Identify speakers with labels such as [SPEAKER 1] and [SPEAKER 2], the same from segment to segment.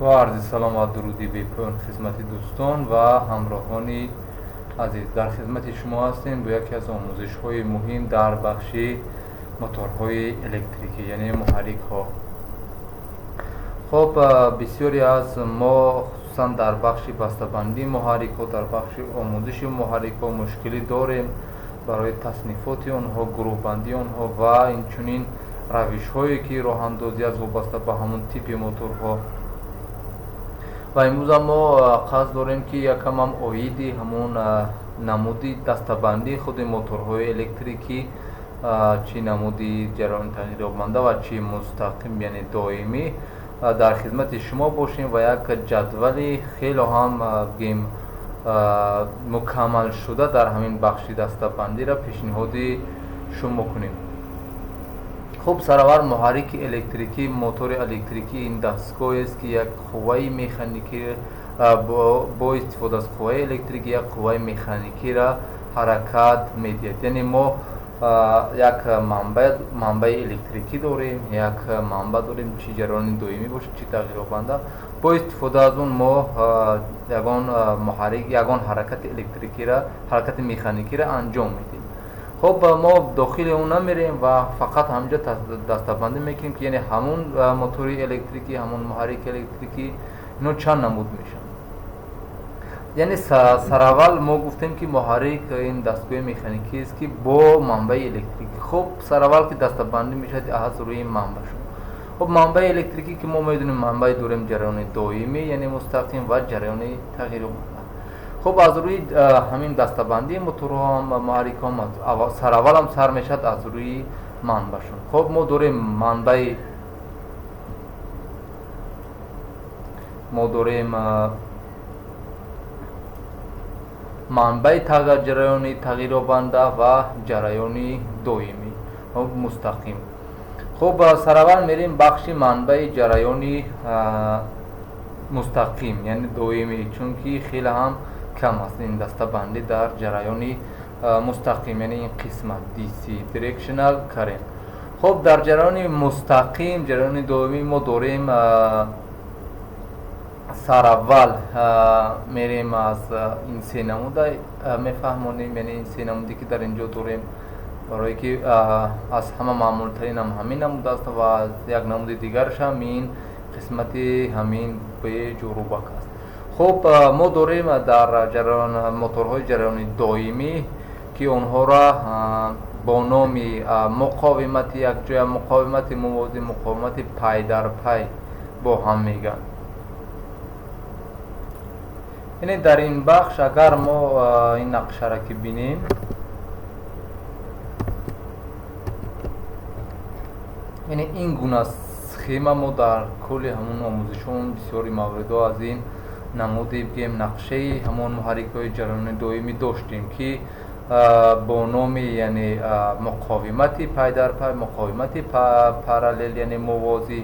[SPEAKER 1] Ва арзи салом ва дуруди бепоён хизмати дӯстон ва ҳамроҳони азиз. Дар хизмати шумо ҳастем бо яке аз омӯзишҳои муҳим дар бахши моторҳои электрикӣ, яъне муҳаррикҳо. Хоб, бисёре аз мо хусусан дар бахши бастабандии муҳаррикҳо, дар бахши омӯзиши муҳаррикҳо мушкилӣ дорем барои таснифоти онҳо, гурӯҳбандии онҳо ва инчунин равишҳое ки роҳандозӣ аст вобаста ба ҳамон типи моторҳо. Ва имрӯза мо қасд дорем ки якамам оиди ҳамон намуди дастабандии худи моторҳои электрикӣ, чӣ намуди ҷараёни тағйирёбанда ва чӣ мустақим, яъне доимӣ, дар хизмати шумо бошем ва як ҷадвали хело ҳам бигем мукаммалшуда дар ҳамин бахши дастабандиро пешниҳоди шумо кунем. Хуб, сараввал муҳаррики электрикӣ, мотори электрикӣ ин дастгоҳест ки як қувваи механикӣ бо истифода аз қувваи электрикӣ як қувваи механикиро ҳаракат медиҳад. Яъне мо як манбаи электрикӣ дорем, як манбаъ дорем, чӣ ҷараёни доимӣ бошад, чӣ тағйирёбанда. Бо истифода аз он мо ягон муҳаррик, ягон ҳаракати электрикиро, ҳаракати механикиро анҷом медиҳем. Хоб, мо дохили он намерем ва фақат ҳаминҷо дастабандӣ мекунем ки яъне ҳамун мотори электрикӣ, ҳамун муҳаррики электрикӣ ино чанд намуд мешаванд. Яъне сараввал мо гуфтем ки муҳаррик ин дастгоҳи механикӣ аст ки бо манбаи электрикӣ. Хоб, сараввал ки дастабандӣ мешавад аз рӯи манбаъшон. Хоб, манбаи электрикӣ ки мо медонем, манбаи дорем ҷараёни доимӣ, яъне мустақим, ва ҷараёни тағйирёбанда. Хоб, аз рӯи ҳамин дастабандии моторҳо ва муҳаррикҳо сараввалам сар мешавад аз рӯи манбаъшон. Хоб, мо дорем манбаи, мо дорем манбаи ҷараёни тағйирёбанда ва ҷараёни доимӣ, мустақим. Хоб, сараввал мерем бахши манбаи ҷараёни мустақим, яъне доимӣ, чунки хеле ҳам кам аст ин дастабандӣ дар ҷараёни мустақим, яъне ин қисмат DC, Directional Current. Хоб, дар ҷараёни мустақим, ҷараёни доимӣ мо дорем сараввал мерем аз ин се намуда мефаҳмонем, яъне ин се намуде ки дар инҷо дорем, барое ки аз ҳама маъмултарин ҳам ҳамин намуд аст ва аз як намуди дигараш ҳам ин қисмати ҳамин беҷурубак аст. Хоб, мо дорем дар ҷараён моторҳои ҷараёни доимӣ ки онҳоро бо номи муқовимати якҷоя, муқовимати мувозӣ, муқовимати пай дар пай бо ҳам мегӯянд. Яъне дар ин бахш агар мо ин нақшаро ки бинем, яъне ин гуна схема мо дар кулли ҳамон омӯзишҳо бисёри мавридҳо аз ин намуди бигем нақшаи ҳамон муҳаррикҳои ҷараёни доимӣ доштем ки бо номи яъне муқовимати пай дар пай, муқовимати параллел яъне мувозӣ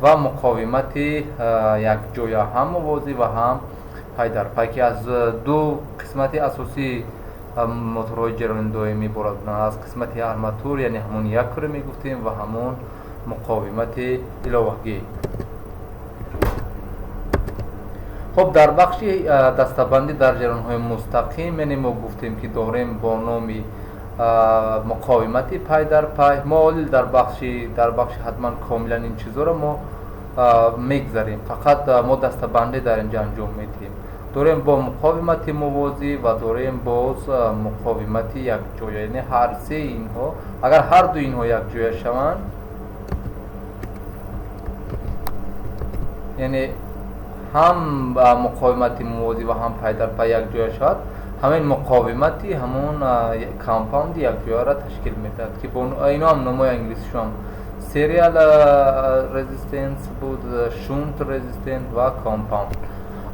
[SPEAKER 1] ва муқовимати якҷоя, ҳам мувозӣ ва ҳам пай дар пай, ки аз ду қисмати асосии моторҳои ҷараёни доимӣ иборат буданд: аз қисмати арматур, яъне ҳамон якоре мегуфтем, ва ҳамон муқовимати иловагӣ. Хоб, дар бахши дастабандӣ дар ҷараёнҳои мустақим, яъне мо гуфтем ки дорем бо номи муқовимати пай дар пай. Мо ҳоло дар бахши ҳатман комилан ин чизҳоро мо мегзарем, фақат мо дастабандӣ дар инҷо анҷом медиҳем. Дорем бо муқовимати мувозӣ ва дорем боз муқовимати якҷоя, яъне ҳар се инҳо, агар ҳар ду инҳо якҷоя шаванд, яъне ҳам муқовимати мувозӣ ва ҳам пай дар пай якҷоя шавад, ҳамин муқовимати ҳамон компаунди якҷояро ташкил медиҳад, ки бо ино ҳам номҳои англисишон serial resistance буд, shunt resistance ва compound.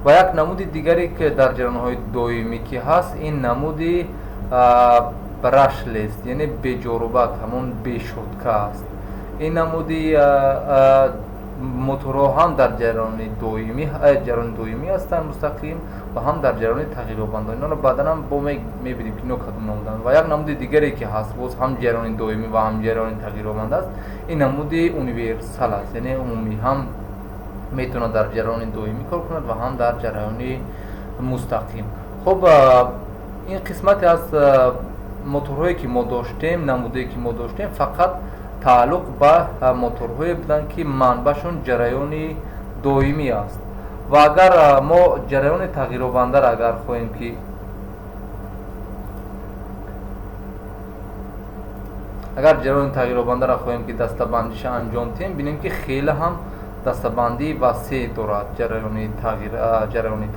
[SPEAKER 1] Ва як намуди дигаре ки дар ҷараёнҳои доимӣ ки ҳаст, ин намуди brushless, яъне беҷорубак, ҳамон бешотка аст. Ин намуди моторҳо ҳам дар ҷараёни доимӣ, ҷараёни доимӣ ҳастанд мустақим ва ҳам дар ҷараёни тағйирёбанда. Инҳоро баъдан ҳам бо мебинем ки ино кадом намуданд. Ва як намуди дигаре ки ҳаст, боз ҳам ҷараёни доимӣ ва ҳам ҷараёни тағйирёбанда аст, ин намуди универсал аст, яъне умумӣ, ҳам Метавонад дар ҷараёни доимӣ кор кунад ва ҳам дар ҷараёни мустақим. Хуб, ин қисмате аз моторҳое ки мо доштем, намудае ки мо доштем, фақат тааллуқ ба моторҳое буданд, ки манбаъшон ҷараёни доимӣ аст. Ва агар мо ҷараёни тағйирёбандаро агар хоҳем ки агар ҷараёни тағйирёбандаро хоҳем ки дастабандиша анҷом диҳем, бинем ки хеле ҳам дастабандии васеъ дорад ҷараёни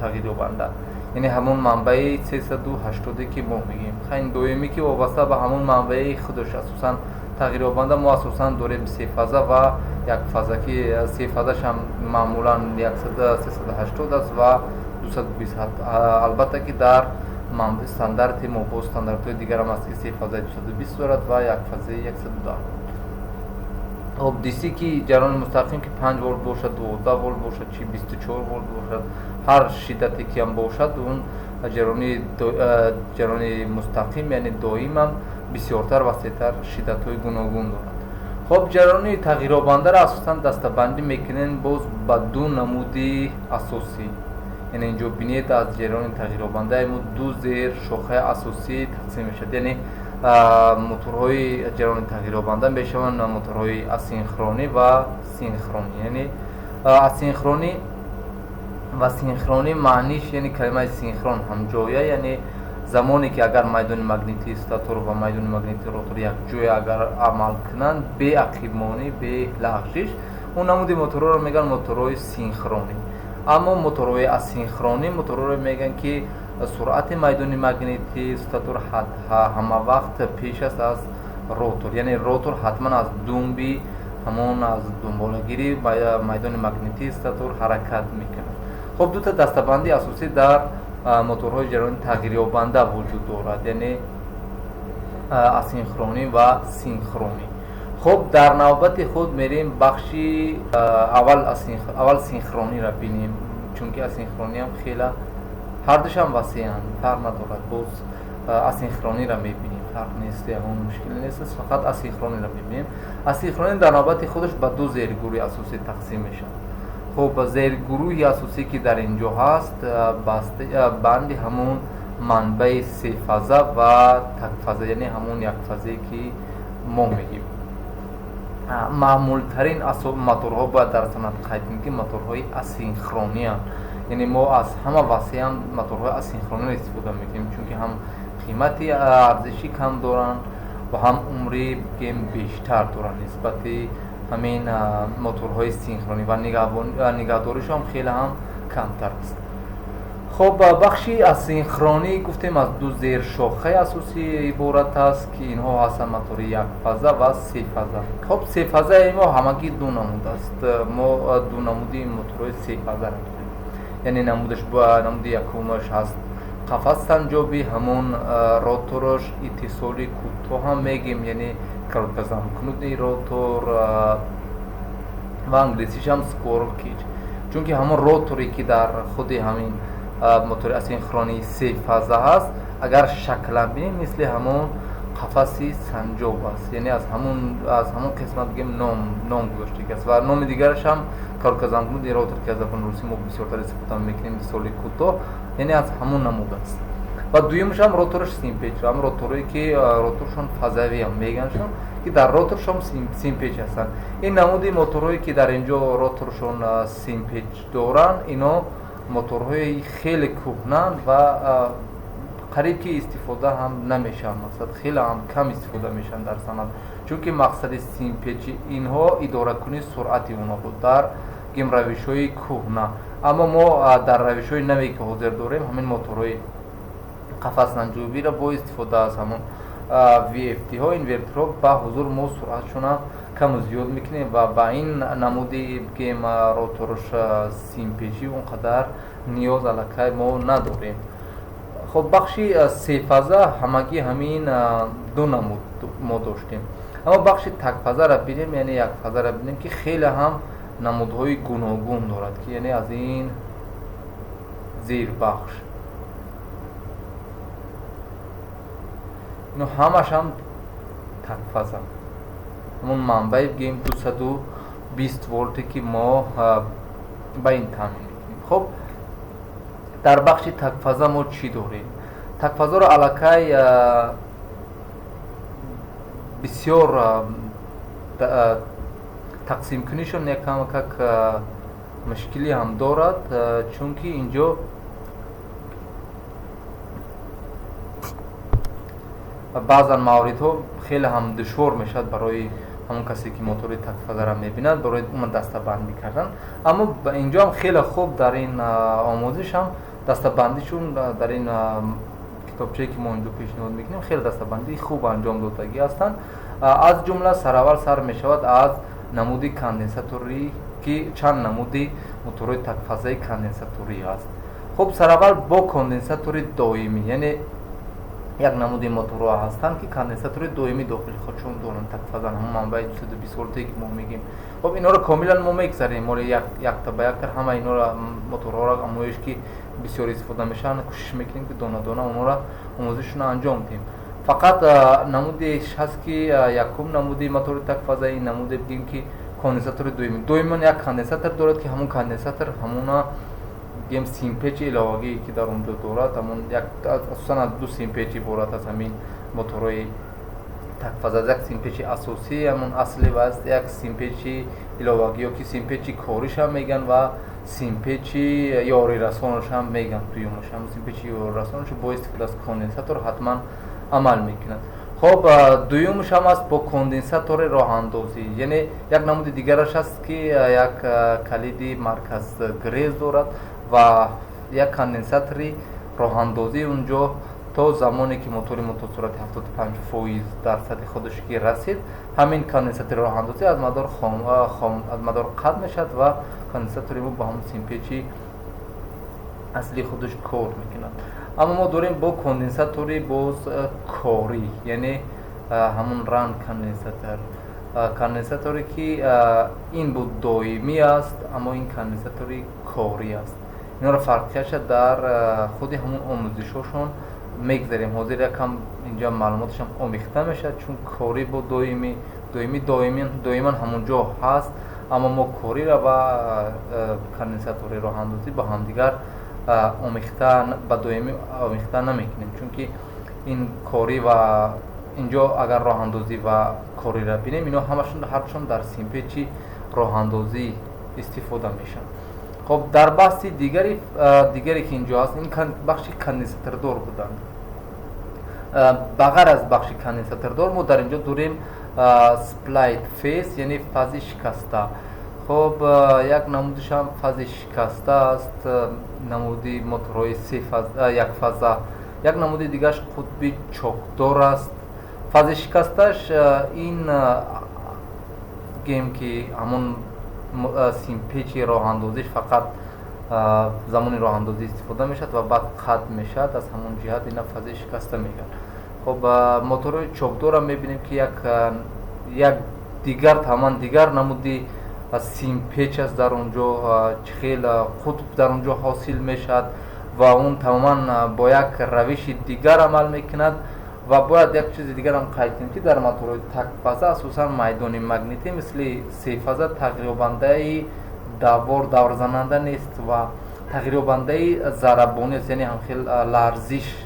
[SPEAKER 1] тағйирёбанда, яъне ҳамон манбаи 380 ки мо мегӯем. Хайн доимӣ ки вобаста ба ҳамон манбаи худаш, асосан тағйирёбанда мо асосан дорем сефаза ва якфаза, ки сефазаш ҳам маъмулан 380 аст ва 220. Албатта ки дар стандарти мо бо стандартҳои дигарам аст, ки сефазаи 220 дорад ва якфазаи 110. Хоб, DC ки ҷараёни мустақим ки 5 волт бошад, 12 волт бошад, чи 24 волт бошад, ҳар шиддате ки ҳам бошад, он ҷараёни мустақим, яъне доимам бисёртар васеътар шиддатҳои гуногун дорад. Хоб, ҷараёни тағйирёбандаро асосан дастабандӣ мекунем боз ба ду намуди асосӣ. Яъне инҷо бинед, аз ҷараёни тағйирёбандаи мо ду зер шохаи асосӣ тақсим мешавад. Яъне моторҳои ҷараёни тағйирёбанда мешаванд моторҳои асинхронӣ ва синхронӣ. Яъне асинхронӣ ва синхронӣ маъниш, яъне калимаи синхрон ҳамҷоя, яъне замоне ки агар майдони магнитии статор ва майдони магнитии ротор якҷоя агар амал кунанд, бе ақибмонӣ, бе лағжиш, он намуди моторҳоро мегӯянд моторҳои синхронӣ. Аммо моторҳои асинхронӣ моторҳоро мегӯянд, ки суръати майдони магнитии статор ҳама вақт пеш аст аз ротор, яъне ротор ҳатман аз думби ҳамон аз думболагири майдони магнитии статор ҳаракат мекунад. Хоб, дута дастабандии асосӣ дар моторҳои ҷараёни тағйирёбанда вуҷуд дорад, яъне асинхронӣ ва синхронӣ. Хоб, дар навбати худ мерем бахши аввал синхрониро бинем, чунки асинхрониам хела ҳардушам васеъанд, фарқ надорад. Боз асинхрониро мебинем, фарқ нест, ягон мушкиле нест, фақат асинхрониро мебинем. Асинхронӣ дар навбати худаш ба ду зергурӯҳи асосӣ тақсим мешавад. Хоб, зергурӯҳи асосӣ ки дар ин ҷо ҳаст, банди ҳамон манбаи сефаза ва такфаза, яъне ҳамон якфазае ки мо мегӯем. Маъмултарин моторҳо бояд дар санъат қайд кунем, ки моторҳои асинхрониянд. Яъне мо аз ҳама васеъам моторҳои асинхрониро истифода мекунем, чунки ҳам қимати арзишӣ кам доранд ва ҳам умри бигем бештар доранд нисбати ҳамин моторҳои синхронӣ ва нигаҳдоришон хеле ҳам камтар аст. Хоб, бахши асинхронӣ гуфтем аз ду зершохаи асосӣ иборат аст, ки инҳо ҳастанд мотори якфаза ва сефаза. Хоб, сефазаи мо ҳамагӣ ду намуд аст. Мо ду намуди моторҳои сефазаро дорем. Яъне намудаш намуди якумаш ҳаст қафас санҷоби, ҳамон ротораш иттисоли кӯтоҳ ҳам мегем, яъне короткозамкнутый ротор ва англисишам squirrel cage, чунки ҳамон роторе ки дар худи ҳамин мотори асинхронии сефаза ҳаст, агар шаклан бинем, мисли ҳамон қафаси санҷоб аст, яъне аз ҳамон қисмат бигем ном гузоштагӣ аст. Ва номи дигараш ҳам короткозамкнутый ротор, ки аз забони русӣ мо бисёртар истифода мекунем, мисоли кӯтоҳ, яъне аз ҳамон намуд аст. Ва дуюмаш ҳам ротораш симпеч, ҳам роторое ки роторшон фазавиам мегӯяндшон, ки дар роторшон симпеч ҳастанд. Ин намуди моторҳое ки дар инҷо роторшон симпеч доранд, ино моторҳои хеле кӯҳнанд ва қариб ки истифода ҳам намешаванд, мақсад хеле ҳам кам истифода мешаванд дар санъат, чунки мақсади симпечи инҳо идоракунии суръати онҳо буд дар гим равишҳои кӯҳна. Аммо мо дар равишҳои наве ки ҳозир дорем, ҳамин моторҳои қафаснанҷубиро бо истифода аз ҳамон VFD-ҳо, инверторҳо ба ҳузур мо суръатшона каму зиёд мекунем ва ба ин намуди бигем роторш симпечӣ он қадар ниёз аллакай мо надорем. Хоб, бахши сефаза ҳамагӣ ҳамин ду намуд мо доштем. Аммо бахши такфазаро бинем, яъне якфазаро бинем, ки хеле ҳам намудҳои гуногун дорад, ки яъне аз ин зербахш ино ҳамаш ҳам такфаза, ҳамон манбаи бигем 220 волте ки мо Ба ин таъмин мекунем. Хуб, дар бахши такфаза мо чӣ дорем? Такфазаро аллакай бисёр тақсимкунишон якам-как мушкилӣ ҳам дорад, чунки инҷо баъзан мавридҳо хеле ҳам душвор мешавад барои ҳамон касе ки мотори такфазаро мебинад, барои умуман дастабандӣ кардан. Аммо инҷо ҳам хеле хуб дар ин омӯзиш ҳам дастабандишон дар ин китобчае ки мо инҷо пешниҳод мекунем, хеле дастабандии хуб анҷом додагӣ ҳастанд. Аз ҷумла сараввал сар мешавад аз намуди конденсаторӣ, ки чанд намуди моторҳои такфазаи конденсаторӣ аст. Хуб, сараввал бо конденсатори доимӣ, яъне як намуди моторҳо ҳастанд, ки конденсатори доимӣ дохили худшон доранд, такфазан ҳамон манбаи 220 волтае ки мо мегӯем. Хуб, инҳоро комилан мо мегзарем, моли якта ба якта ҳама инҳоро моторҳоро омӯзиш ки бисёр истифода мешаванд, кӯшиш мекунем ки дона-дона онҳоро омӯзишшонро анҷом диҳем. Фақат намудеш ҳаст ки якум намуди мотори такфаза ин намуде бигем ки конденсатори доимӣ. Доиман як конденсатор дорад, ки ҳамон конденсатор ҳамона бигем симпечи иловагие ки дар он ҷо дорад, ҳамон як асосан аз ду симпеч иборат аст ҳамин моторҳои такфаза. Аз як симпечи асосӣ, ҳамон асли, ва аз як симпечи иловагӣ ё ки симпечи кориш ҳам мегӯянд ва симпечи ёрирасонаш ҳам мегӯянд. Дуюмаш ҳам симпечи ёрирасонаш бо истифода аз конденсатор ҳатман амал мекунад. Хоб, дуюмаш ҳам аст бо конденсатори роҳандозӣ, яъне як намуди дигараш аст, ки як калиди марказгрез дорад ва як конденсатори роҳандозӣ унҷо то замоне ки мотори мо то суръати 75% дарсади худаш ки расид, ҳамин конденсатори роҳандозӣ аз мадор қатъ мешавад ва конденсатори мо бо ҳамон симпечи асли худаш кор мекунад. Аммо мо дорем бо конденсатори боз корӣ, яъне ҳамон ранг конденсатор, конденсаторе ки ин буд доимӣ аст, аммо ин конденсатори корӣ аст. Инҳоро фарқияша дар худи ҳамон омӯзишҳошон мегзарем. Ҳозир якам инҷа маълумоташам омехта мешавад, чун корӣ бо доимӣ, доимӣ доиман ҳамон ҷо ҳаст, аммо мо корира ва конденсатори роҳандозӣ бо ҳамдигар омехта, ба доимӣ омехта намекунем, чунки ин корӣ ва инҷо агар роҳандозӣ ва корира бинем, ино ҳамашон ҳардушон дар симпечи роҳандозӣ истифода мешаванд. Хоб, дар баҳси дигаре ки инҷо ҳаст, ин бахши конденсатордор буданд. Ба ғайр аз бахши конденсатордор мо дар инҷо дорем split phase, яъне фази шикаста. Хоб, як намудишам фази шикаста аст, намуди моторҳои якфаза, як намуди дигараш қутби чокдор аст. Фази шикасташ ин гем ки ҳамон симпечи роҳандозиш фақат замони роҳандозӣ истифода мешавад ва баъд қатъ мешавад, аз ҳамон ҷиҳат ина фази шикаста мегӯянд. Хоб, моторҳои чокдорам мебинем, ки як дигар тамоман дигар намуди симпеч аст. Дар он ҷо чӣ хел қутб дар он ҷо ҳосил мешавад ва он тамоман бо як равиши дигар амал мекунад. Ва бояд як чизи дигарам қайд кунем, ки дар моторҳои такфаза асосан майдони магнитӣ мисли сефаза тағйирёбандаи давор даврзананда нест ва тағйирёбандаи зарабонӣ аст, яъне ҳамхел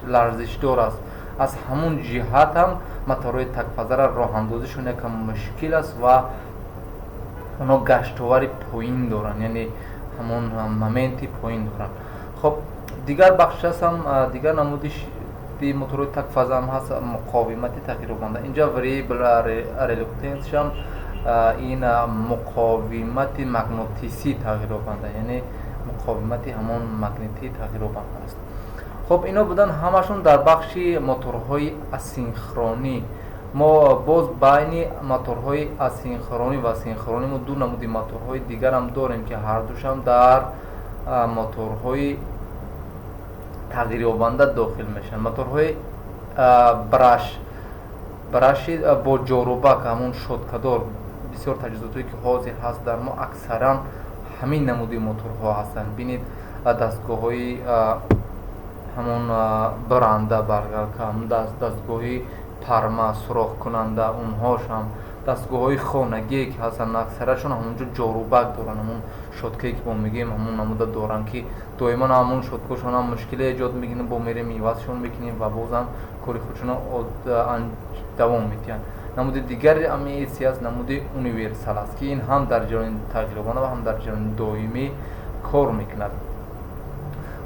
[SPEAKER 1] ларзишдор аст. Аз ҳамун ҷиҳат ҳам моторҳои такфазаро роҳандозишон якам мушкил аст ва онҳо гаштовари поин доранд, яъне ҳамон моменти поин доранд. Хоб, дигар бахш ҳастам, дигар намуди моторҳои такфаза ҳам ҳаст, муқовимати тағйирёбанда. Инҷа variable reluctance ҳам ин муқовимати магнотисӣ тағйирёбанда, яъне муқовимати ҳамон магнитӣ тағйирёбанда аст. Хоб, ино буданд ҳамашон дар бахши моторҳои асинхронӣ. Мо боз байни моторҳои асинхронӣ ва синхронӣ мо ду намуди моторҳои дигарам дорем, ки ҳардушам дар моторҳои тағйирёбанда дохил мешаванд. Моторҳои браши бо ҷорубак, ҳамон щёткадор. Бисёр таҷҳизотое ки ҳозир ҳаст дар мо, аксаран ҳамин намуди моторҳо ҳастанд. Бинед, дастгоҳҳои ҳамон баранда, баргалка, ҳамон дастгоҳи парма сурохкунанда, онҳошам Дастгоҳҳои хонагие ки ҳастанд, аксарашон ҳамонҷо ҷорубак доранд, ҳамон щёткае ки мо мегӯем, ҳамон намуда доранд, ки доимо ҳамон щёткашон ҳам мушкиле эҷод мекунад, бо мерем ивазшон мекунем ва бозам кори худшонро давом медиҳанд. Намуди дигари ҳамин AC аст, намуди универсал аст, ки ин ҳам дар ҷараёни тағйирёбанда ва ҳам дар ҷараёни доимӣ кор мекунад.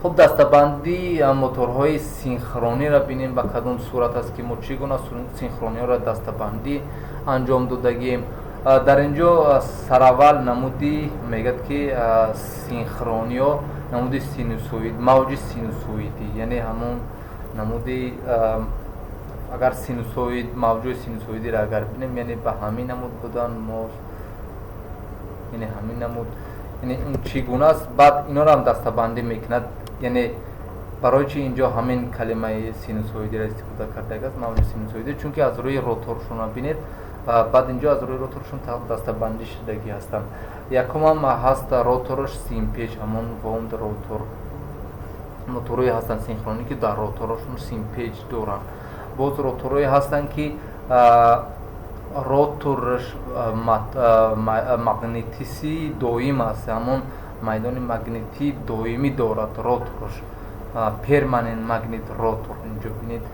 [SPEAKER 1] Хуб, дастабандии моторҳои синхрониро бинем, ба кадом сурат аст, ки мо чӣ гуна синхрониҳоро дастабандӣ анҷом додагием. Дар ин ҷо сараввал намуди мегӯяд, ки синхрониҳо намуди синусоид, мавҷи синусоидӣ, яъне ҳамон намуди агар синусоид, мавҷои синусоидиро агар бинем, яъне ба ҳамин намуд будан мо, яъне ҳамин намуд, яъне ин чӣ гуна аст. Баъд инҳоро ҳам дастабандӣ мекунад. Яъне барои чи инҷо ҳамин калимаи синусоидиро истифода кардагааст, мавҷи синусоидӣ? Чунки аз рӯи роторшона бинед, баъд инҷо аз рӯи роторшон дастабандӣ шудагӣ ҳастанд. Якумам ҳаст роторш симпеч, ҳамон wound rotor. Моторҳое ҳастанд синхронӣ, ки дар роторашон симпеч доранд. Боз роторҳое ҳастанд, ки роторш магнитисии доим аст, ҳамон майдони магнитии доимӣ дорад роторш, permanent magnet rotor. Инҷо бинед,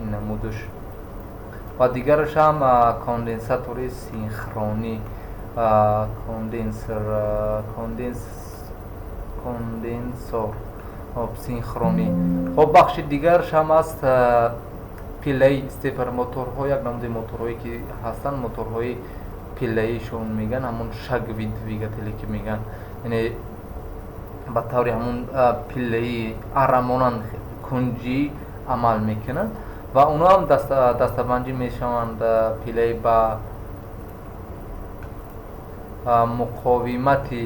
[SPEAKER 1] ин намудаш. Ва дигараш ҳам конденсатори синхронӣ, condenser, конденсор синхронӣ. Хоб, бахши дигараш ҳам аст пиллаи stepper моторҳо. Як намуди моторҳое ки ҳастанд, моторҳои пиллаишон мегӯянд, ҳамон шаговый двигателе ки мегӯянд, яъне ба таври ҳамон пиллаи арамонанд кунҷӣ амал мекунанд ва онҳо ҳам дастабандӣ мешаванд пиллаи ба муқовимати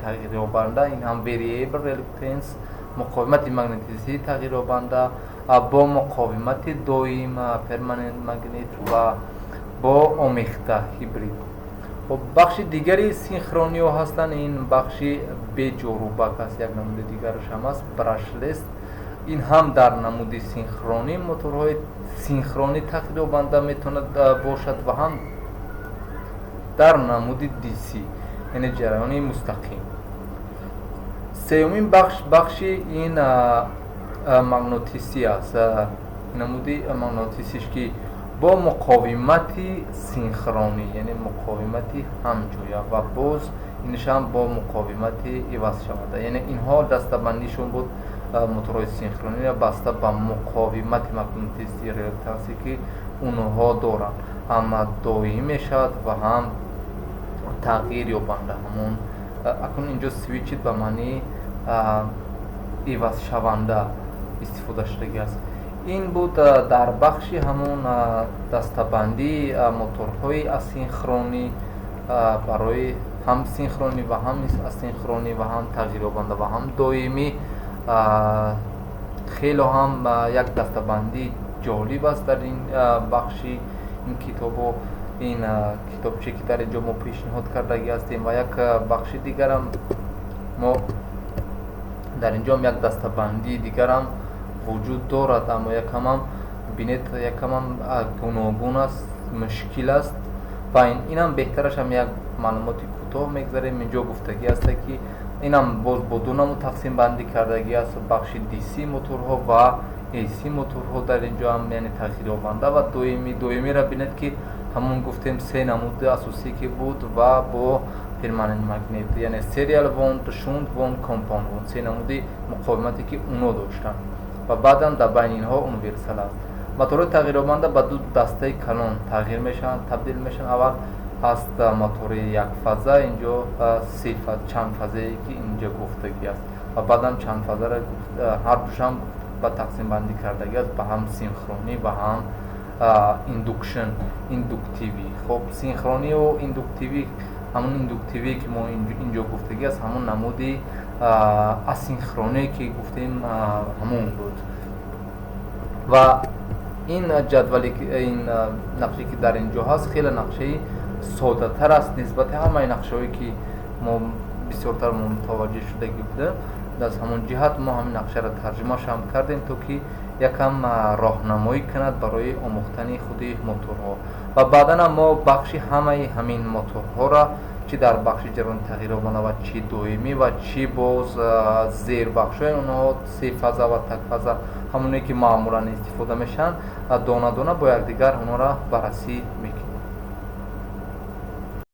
[SPEAKER 1] тағйирёбанда, ин ҳам variable reluctance, муқовимати магнетисии тағйирёбанда, бо муқовимати доим, permanent magnet, ва бо омехта, ҳибрид. Хоб, бахши дигари синхрониҳо ҳастанд, ин бахши беҷорубак аст. Як намуди дигараш ҳам аст, brushless. Ин ҳам дар намуди синхронӣ, моторҳои синхронӣ тағйирёбанда метавонад бошад ва ҳам дар намуди DC, яъне ҷараёни мустақим. Сеюмин бахш, бахши ин магнотисӣ аст. Намуди магнотисиш, ки бо муқовимати синхронӣ, яъне муқовимати ҳамҷоя, ва боз инашам бо муқовимати ивазшаванда. Яъне инҳо дастабандишон буд моторҳои синхронӣ баста ба муқовимати магнетисии релюктансе, ки онҳо доранд, ҳам доимӣ мешавад ва ҳам тағйир ёбанда. Ҳамон акнун инҷо switched ба маънии ивазшаванда истифода шудагӣ аст. Ин буд дар бахши ҳамон дастабандии моторҳои асинхронӣ барои ҳам синхронӣ ва ҳам асинхронӣ ва ҳам тағйирёбанда ва ҳам доимӣ. Хело ҳам як дастабандии ҷолиб аст дар ин бахши ин китобо, ин китобче ки дар инҷо мо пешниҳод кардагӣ ҳастем. Ва як бахши дигарам мо дар инҷоам як дастабандии дигарам вуҷуд дорад, аммо якамам бинед, якамам гуногун аст, мушкил аст ва инам беҳтараш ҳам як маълумоти кӯтоҳ мегзарем. Инҷо гуфтагӣ аста, ки инам боз бо ду намуд тақсимбандӣ кардагӣ аст: бахши DC моторҳо ва AC моторҳо. Дар инҷо ҳам яъне тағйирёбанда ва доимӣ. Доимиро бинед, ки ҳамон гуфтем се намуди асосӣ ки буд ва бо permanent magnet, яъне serial wound, shunt wound, compound wound, се намуди муқовимате ки уно доштанд ва баъдан дар байни инҳо универсал аст. Моторҳои тағйирёбанда ба ду дастаи калон тағйир мешаванд, табдил мешаванд. Аввал ҳаст мотори якфаза, инҷо чандфазае ки инҷо гуфтагӣ аст, ва баъдан чандфазаро ҳардушам ба тақсимбандӣ кардагӣ аст, ба ҳам синхронӣ ва ҳам induction, индуктивӣ. Хоб, синхронию индуктивӣ, ҳамон индуктивӣ ки мо инҷо гуфтагӣ аст, ҳамон намуди асинхроние ки гуфтем, ҳамон буд. Ва ин ҷадвале, ин нақше ки дар инҷо ҳаст, хеле нақшаи соддатар аст нисбати ҳамаи нақшаҳое ки мо бисёртар мутаваҷҷеҳ шудагӣ буда. Аз ҳамон ҷиҳат мо ҳамин нақшаро тарҷумашам кардем, то ки Якам роҳнамоӣ кунад барои омӯхтани худи моторҳо ва баъдан мо бахши ҳамаи ҳамин моторҳоро, чӣ дар бахши ҷараёни тағйирёбанда ва чӣ доимӣ ва чӣ боз зербахшҳои онҳо, сефаза ва такфаза, ҳамоне ки маъмулан истифода мешаванд, дона дона бо якдигар онҳоро баррасӣ мекунем.